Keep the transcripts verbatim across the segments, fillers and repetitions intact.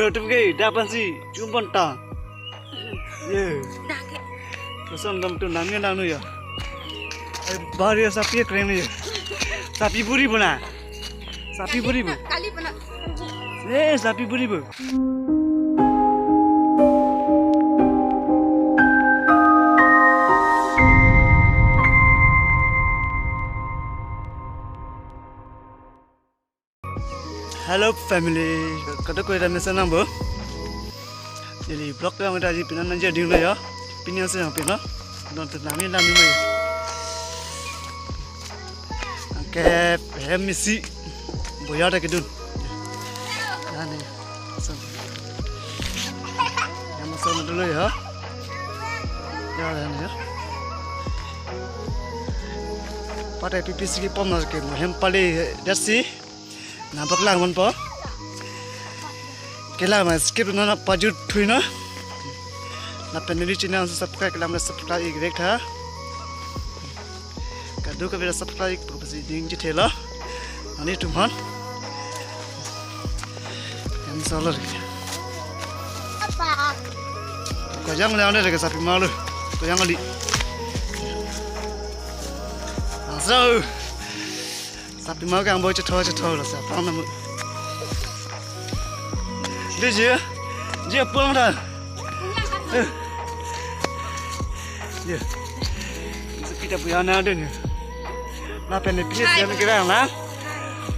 Tum ke dak pensi chum pon ta. Ye. Dak ke. Lason dam tu nang ye nang nu ya. Ai, bari sapi kreng ni. Sapi buri bona. Sapi buri bo. Kali pona. Eh, sapi buri bo. Hello family, kadokave ta mesen nang bo. Neli vlog ta mata ji pinan nang jadi lo ya. Pini ase yang pino. Don tu nami nami mai. Angke hem misi. Boya ta kedun. Ya ni. So. Ya masuk dulu ya. Ya, ya, ya. Patai pipi sigi pom na ke mo hem pale dasi. Nabak lang man po. Kelang ma skip nana pajut thui na. Lapen neli channel subscribe kelang ma subscribe ik rek tha. Kadokave ta subscribe ik po pasi ding chithelo. Ani tum han. Yang salar. Apa? Kojang le ane ke sapi malu. Kojang ali. Asau. Sapi mau kang boy chetho chetho lo sa pang namu. Dia je. Dia pulang dah. Eh. Dia. Kita punya anak dia ni. Lapen ni pis dia mikir lang.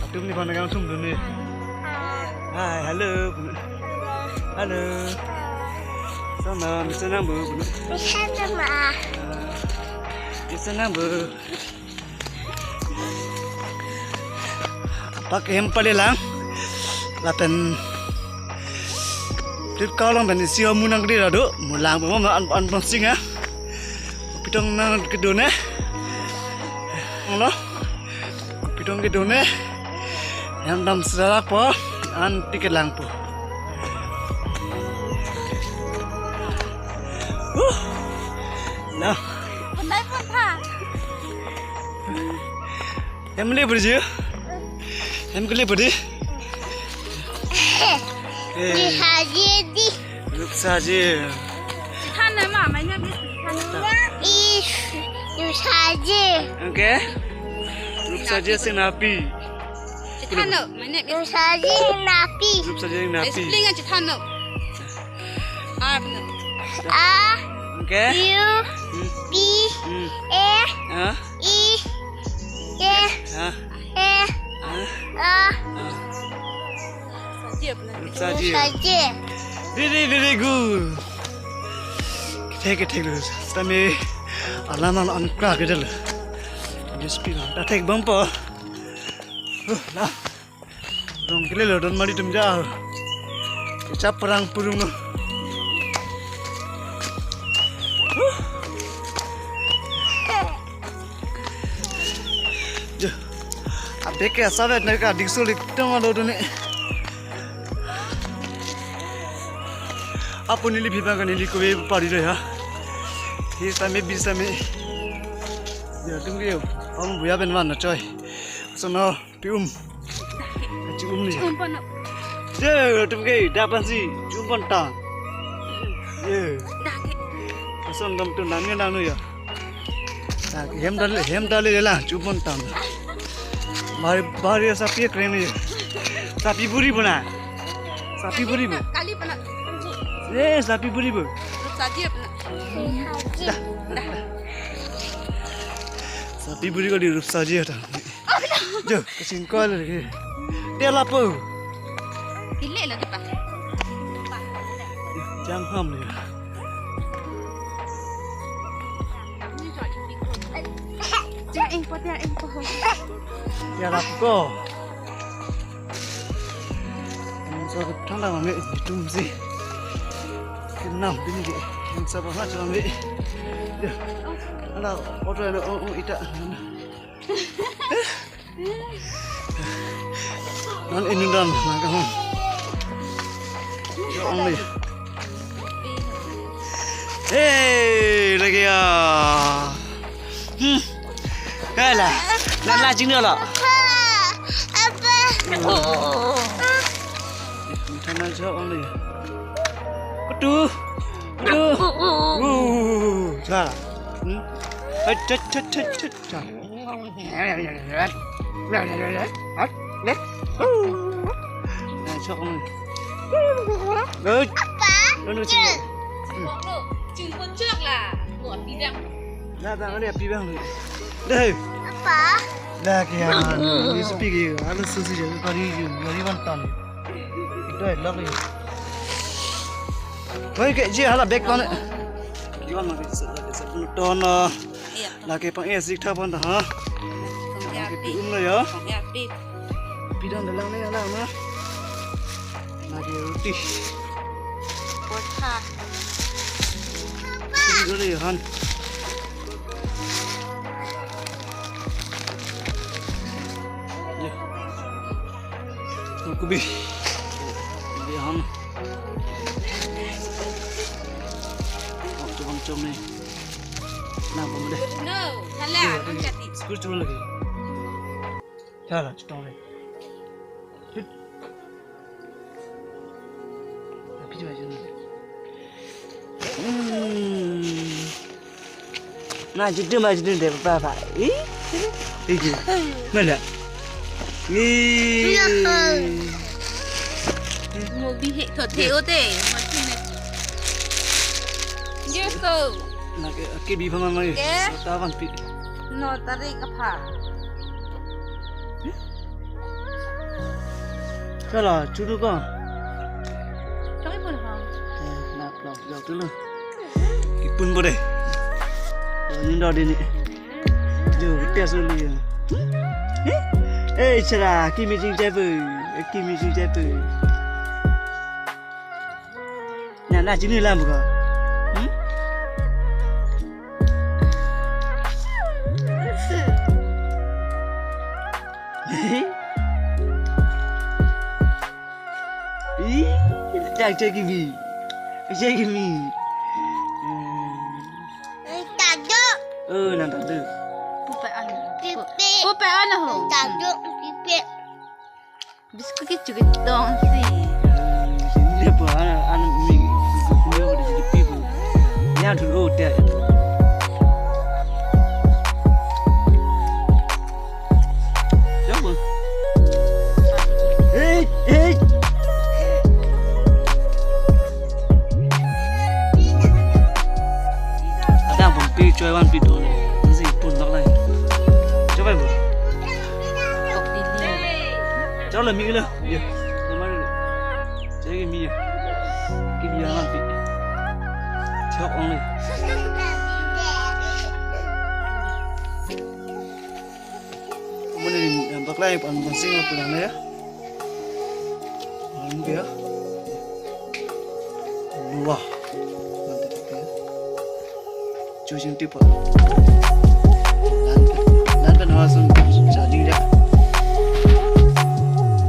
Atum ni pandang tum dun ni. Hai, halo. Halo. Sama, mesen nang bo. Mesen nang bo. Mesen nang bo. Apak hem pale lang. Lapen trip kau lang pen isi ho munang kedi rado. Mulang pemom an an ponsing ah. Pitong nang kedun eh. Lo. Pitong kedun eh. Yang dam serarak po. Anti kelang po. Huh. Nah. Pandai pon tha. Hem le burji. Hem kele burji. Eh. Di haji di. Rup saji. Than na ma, my name is Than. Is rup saji. Okay. Rup saji sing napi. Chithano, my name is Rup saji napi. Rup saji napi. Spelling chithano. A, benar. A, okay. U, hmm. P, hmm. A, ah. I, A, ah. A, ah. A. Saji, benar. Saji. Saji. Very, very good. Thek, thek lo. Tame alam an an kra ke dal. Just pi ta thek bom po. Huh, la. Rong kele lo don mari tum ja. Kechap perang purung lo. Huh. Jo. Abek ke sabe na ka diksul itum alo duni. Apo neli bhiba ka neli kove pari lo ya. Hi same bi same. Ya tum ke pam buya ben van na choi. Sono. Pi um. Kachi um ni. Chum pon. Je, tum ke dak pensi chum pon tang. Je. Dak ke. Lason dam tu nang ye nang nu ya. Dak hem dal hem dal le la chum pon tang. Bari bari sapi kreng ni. Sapi buri bona. Sapi buri bo. Kali pona. Eh, sapi buri bo. Rup saji pona. Dah. Dah. Sapi buri kali rup saji ta. Jo, kachingkoi lagi. Dia lapu. Tile lagi pa. Jang ham ni. Dia eng po, dia eng po. Dia lapu ko. Yang sa thang dang me itum si. Kenam din ke. Yang sa ba ha chang me. Ya. Ala auto na o o ita. Non inundam nangkahon. Yo ong ni. Hey, lagi ya. Hmm. Kala. Nang lajing dulu. Apa? Apa? Oh. Ajo only. Kutu. Kutu. Uh, cha. Hmm? Hai, cha, cha, cha, cha, cha. Ajo only. Good. Apa? Don't do sini. Chun pun chok lah. Buat bidang. Nah, tang ada api bang. Deh. Apa? Dah, kaya. Ini sepi kaya. Ada susu je. Kari, kari bantan. Itu elok ya. Baik, kayak je hala bag mana? Iwan mari se se se ton. Iya. Lagi pang es dik thapan dah, ha? Pang ya pi. Um lah ya. Pang ya pi. Pidang dalang ni alam ah. Lagi roti. Portha. Ini dulu ya, Han. Ya. Kubi. Ini, Han. Waktu bang cong ni. Nah, bang deh. No, salah, angkat. School cuma lagi. Salah, cetong deh. Hit. Tapi cuma cuma. Hmm. Nah, judul mah judul deh, Papa. Ih, ih, mana? Ih. Mo bihek tho the o te. Mo chine. Yes, so. Nah, ke, ke bi phama mai. Ke? Sota van pi. No, tarik apa? Kala, chudu ko. Kami pun ha. Eh, na plak jok dulu. Kipun bo deh. Oh, ini dah deh ni. Jo, kita suli ya. Eh, chara, kimi jing jai bu. Eh, kimi jing jai bu. Nah, nah, jini lam ko. Hmm? Ih, jak jak kimi. Jak kimi. Tado. Oh, nang tado. Pupe an. Pipi. Pupe an ho. Tado, pipi. Biscuit ke chukit dong si. Sini po, an, an mi, kuyo ko di pi po. Nya thu o te. Jump. Hey, hey. Adang pon pi choi van pi do. Nsi pun nok lai. Choi van pi. Choi la mi la. Ye. Nama. Choi mi ye. Ki bi van pi. Chok ong le. Mane, em, baklai pan bonsing pulang ya. Alam ke ya. Dua. Nanti kita ya. Cuci tipe. Dan dan dan langsung jadi ya.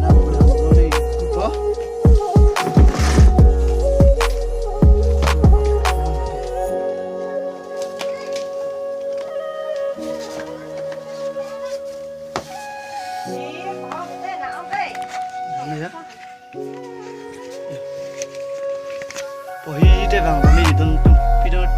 Nah, pulang dulu nih. Tipe. Ano ya? Pohi te bang kami don tum pidon